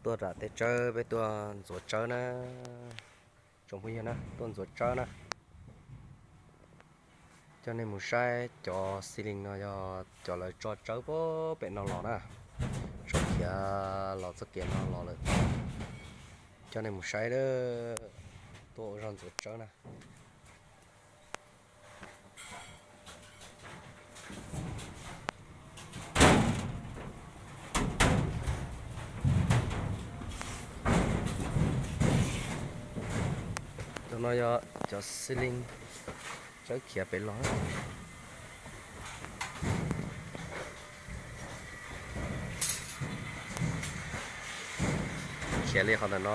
Tuaj nram tej tsawb, peb tuaj ntxuav tsawb na. Tsoom phooj ywg na, tuaj ntxuav tsawb na. Coj nej mus saib cov xi lin no yog cov lawv tso tsawb puag pem no los na. Tso khiav los txoj kev no los lawm. Coj nej mus saib, tuaj ua zog ntxuav tsawb na. Tus no yog cov xi lin tsawb khiav pem los. Khiav li qhov ntawm no.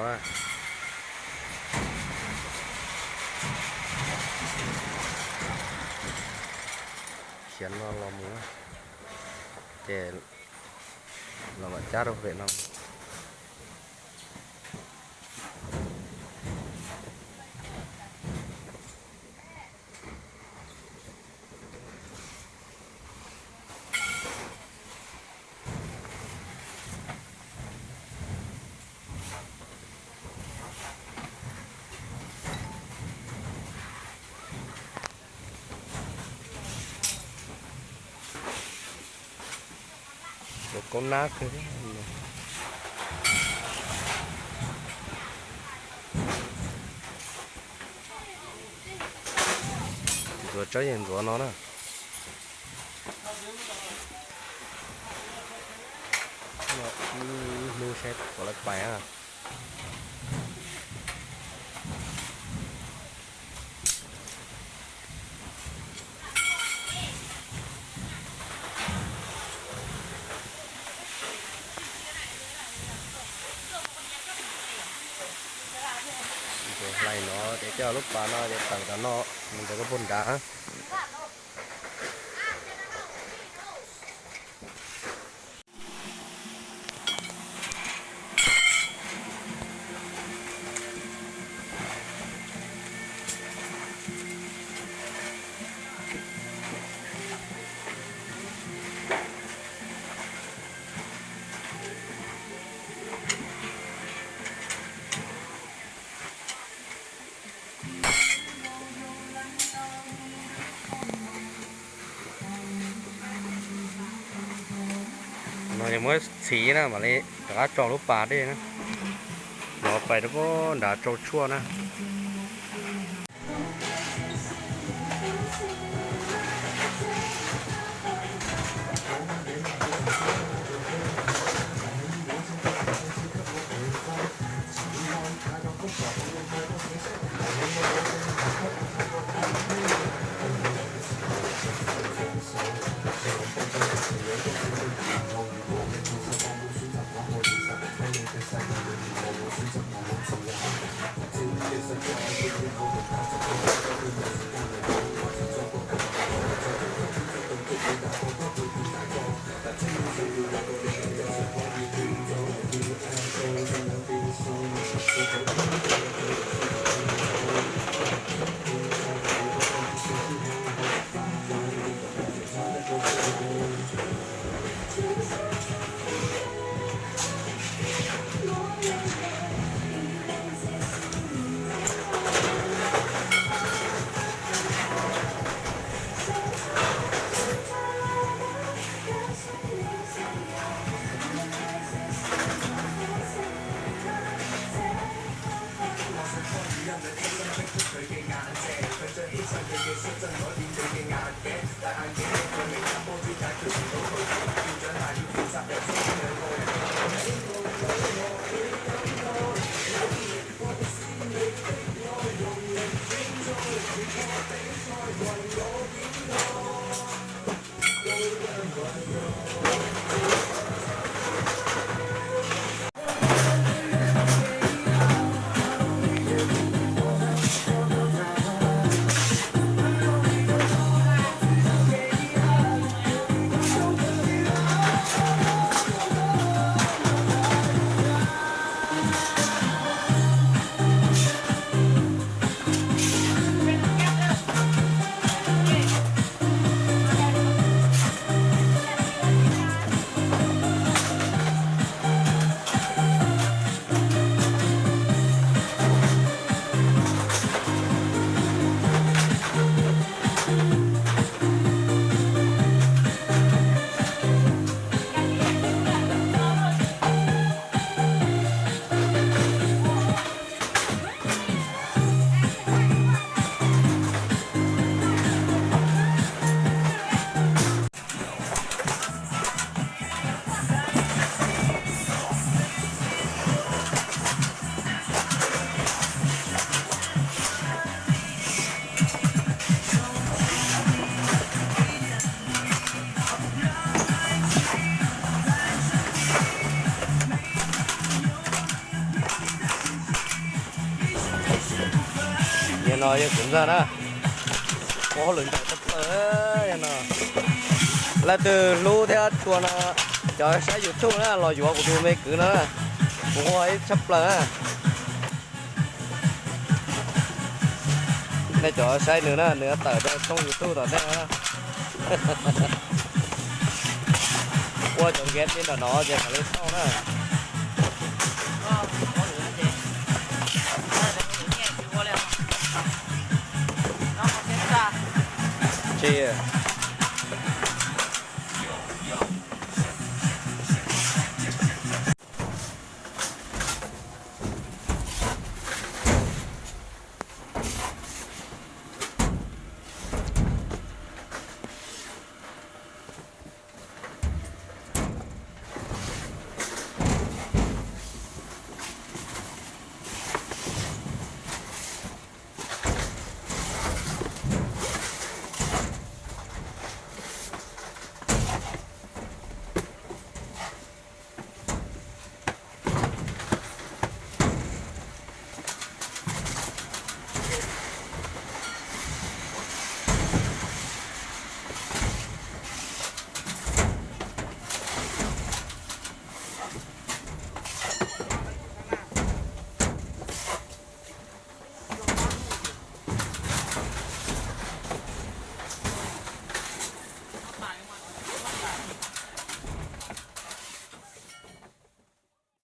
Khiav no los mus, ces los mam cab rau pem no. Tus koob nab kawg. Ntxuav tsawb yeej ntxuav no na. Hnub saib puas lawv pais na. Hlais no ces coj lub pas no ces tawm rau no mus rau lub puag nrad. No yog muab txhiv na mam li rov qab tso lub pas dej na. Los pais rau puag nrad rau tshuaj na. Yog kuv ntxawg na, ua hauj lwm ntaim tshaj plaws no. Leej twg hlub thiab tshua no, cov saib YouTube na los yuav kuv tus me kwv no na, kuv ua ib tshaj plaws na. Nej cov saib nws na, nws tawm rau tshooj YouTube tom ntej na. Ua cov nkiav li ntawm no ces mam li tau na. Tsis